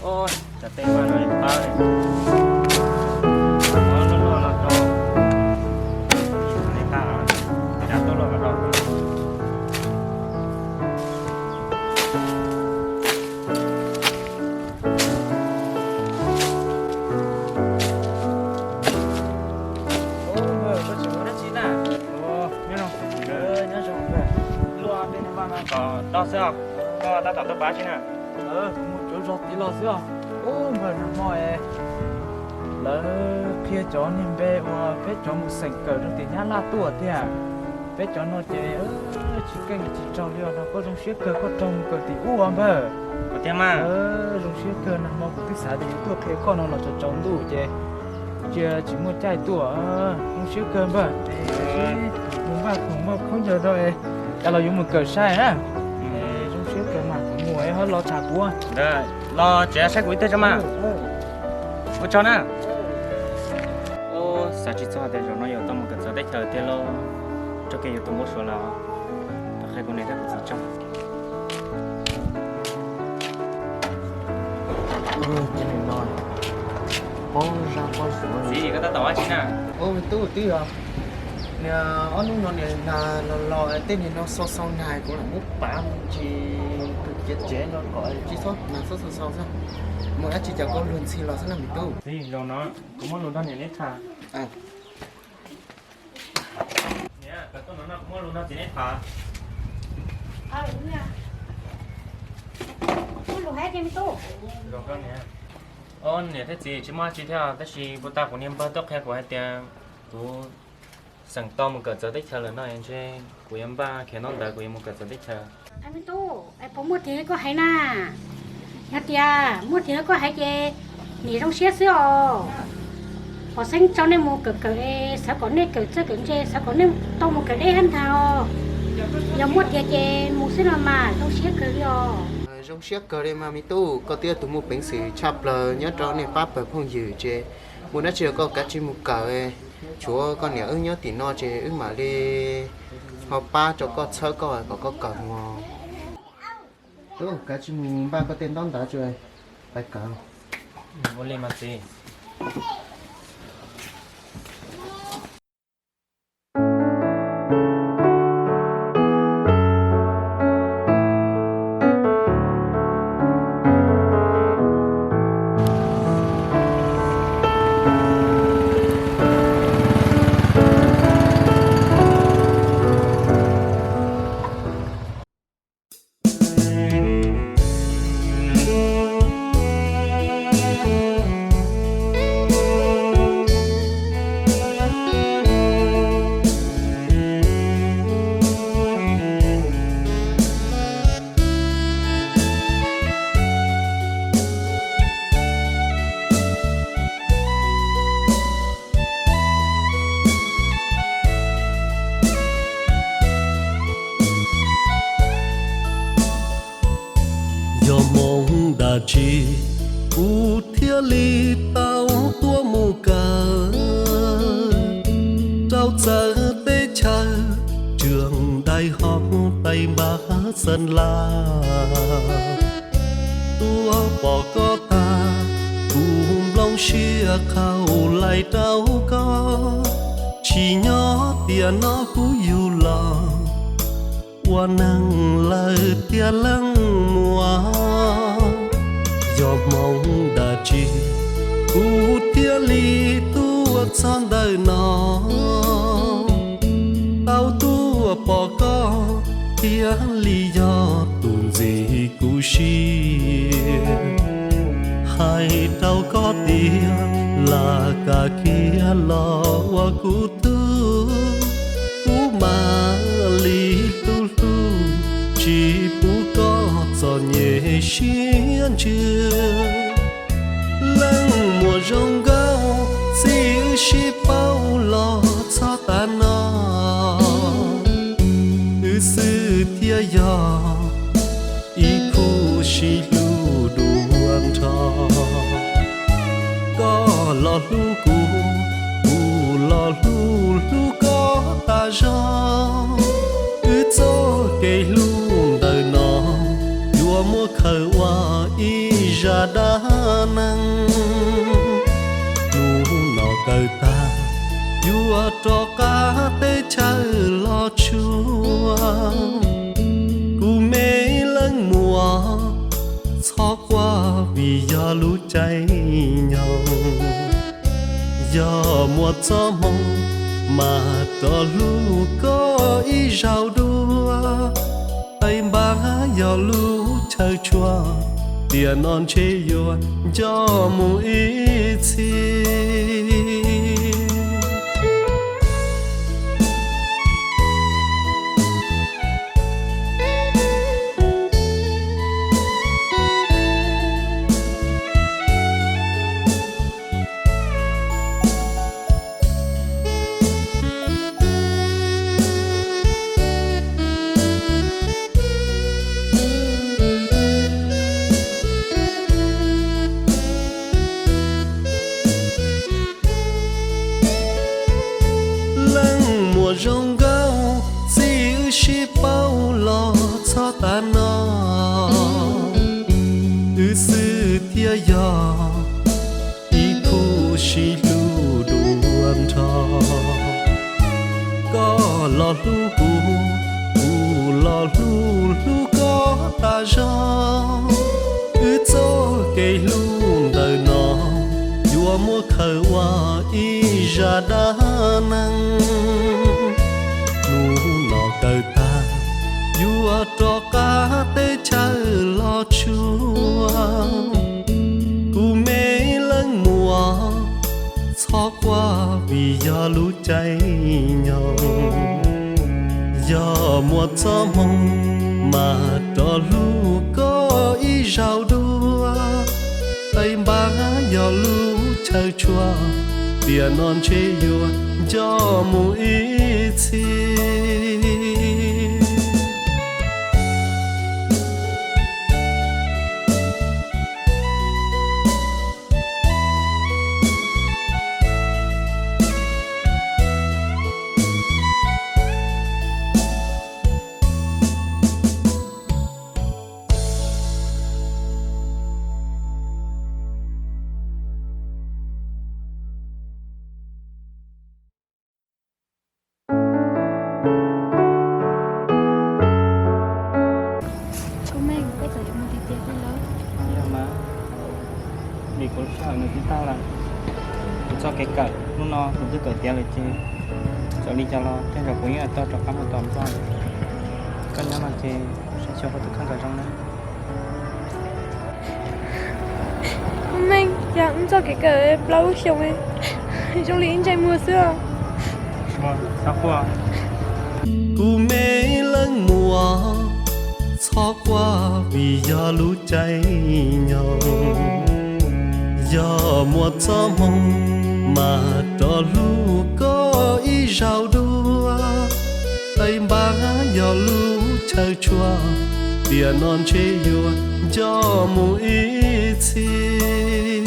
Tsam tej vaj no pab li, loj loj los rau, ib tag li tag, dav tuaj luaj los rau. Ua, koj tseem ua dab tsi na? Nyob zoo. Nyob zoo. Luaj tej vaj no kom tau xwb os, koj tab tom tuaj pab tsi na? Kuv mus tsuav zog tid los xwb os. Ub, npawg, nag hmo es lawv qhia cov niag npe uas peb cov mus xeem kawm rau tim Nyab Laj tuaj tiag. Peb cov no ces tsis keej tsis raug li os. Koj zoo siab kawg koj raug mus kawm tim ub os npawg. Tiag mas. Zoo siab kawg, nag hmo kuv twb xav tias yuav tuaj qhia koj no los tsaus tsaus ntuj ces cia tsis muaj caij tuaj. Zoo siab kawg npawg. Mus npaj khoom npaj khaub ncaws rau es cas los yuav mus kawm sai na. Zoo siab kawg mas, kuv mus es ho los tham kuv. Los tsev saib kuv ib teg tso mas. Ua tsaug na. Xav tsis txog tias zaum no yuav tau mus kawm txawv teb chaws tiag lauj. Tso kiag yuav tus npau suav los qhia kuv niam thiab kuv txiv tso. Pob zaj pob suav. Txiv, koj tab tom ua dab tsi na? Ua, me tub, twb yog niag ob hnub no niag nag los los tej niag no xau xau nag kuv lam muab pav mus ntsis tus ciav tsev no kom tsis txhob nag txhob xau xau xwb. Muaj dab tsi cas koj luag ntxhi los xwb na me tub. Txiv, zaum no kuv muaj lus nrog niam neb tham. Niam, koj tuaj no no kuv muaj lus nrog txiv neb tham. Muaj lus hais tiag me tub. Niam thiab txiv, tsis muaj dab tsi thiab tab sis puag ta kuv niag npawg tuaj qhia kuv hais tias kuv xeem tau mus kawm txawv teb chaws lawm no ntshe kuv yuav npaj khiav ntaub ntawv kuv yuav mus kawm txawv teb chaws. Me tub, puas muaj tiag koj hais na? Yog tias muaj tiag koj hais ces niam zoo siab xwb os. Pov xeeb tso nej mus kawm kawm es xav kom nej kawm txawj kawm ntse, xav kom nej tau mus kawm deb hab ntag os. Yog muaj tiag ces mus xwb no mas zoo siab kawg li os. Zoo siab kawg li mas me tub, koj twb yog tus muaj peev xwm tshaj plaws nyob rau nej pab pawg phooj ywg ces mus dab tsi los koj kav tsij mus kawm. Tshuav koj niam wb nyob tim no ces wb mam li ho pab rau koj txhawb koj kom koj kawm mog. Kav tsij mus npaj koj tej ntaub ntawv tso, pais kawm. Ua li mas txiv. Yog hmoov dab tsi kuv thiaj li tau tuaj mus kawm rau txawv teb chaws, trường đại học Tây Bắc Sơn La. Tuaj pom koj tag, kuv nplooj siab qhau laig rau koj, tsis nyob tiam no kuv yug los ua neeg lawm tiag leej muam. Yog hmoov dab tsi kuv thiaj li tuaj txog ntawm no, tau tuaj pom koj thiaj li yog tus ntxim kuv siab. Hais rau koj tias lam kam kiag los ua kuv tug, kuv mam li hlub hlub, tsis pub koj txom nyem siab ntsws. Leej muam zoo nkauj, txij wb sib paub los txog tav no, wb xwb thiaj yog ib khub sib hlub dua nrho. Koj los hlub kuv, kuv los hlub hlub koj tas zog. Wb txoj kev hlub ntawm no yuav muab khaws ua ib zaj dab neeg. Hnub no kawm tag, yuav rov qab teb chaws los tshua. Kuv me leej muam, txhob quaj vim yog lub caij nyoog. Yog muaj txoj hmoo, mas rov hlub koj ib zaug dua. Paib npab yog lub chaw tshua, tiam no ntshe yuav nco mus ib txhis. Leej muam zoo nkauj, txij wb sib paub los txog tav no, wb xwb thiaj yog ib khub sib hlub dua nrho. Koj los hlub kuv, kuv los hlub hlub koj tas zog. Wb txoj kev hlub ntawm no yuav muab khaws ua ib zaj dab neeg. Hnub no kawm tag, yuav rov qab teb chaws los tshua. Kuv me leej muam, txhob quaj vim yog lub caij nyoog. Yog muaj txoj hmoo, mas rov hlub koj ib zaug dua. Paib npab yog lub chaw tshua, tiam no ntshe yuav nco mus ib txhis. Koj Meej, koj txawm yuav mus tiag tiag li los? Yog mas, vim kuv lub sij hawm nws twb tag lawm. Kuv txoj kev kawm hnub no kuv twb kawm tiav lawm ces txawm li cas los tej zaum kuv yeej yuav tau rov qab mus tom Nplog. Koj nyob no ces saib xyuas koj tus kheej kom zoo na. Koj Meej, cas wb txoj kev kawm plaub lub xyoo zoo li ib ntsais muag xwb os. Kuv me leej muam, txhob quaj vim yog lub caij nyoog. Yog muaj txoj hmoo, mas rov hlub koj ib zaug dua. Paib npab yog lub chaw tshua, tiam no ntshe yuav nco mus ib txhis.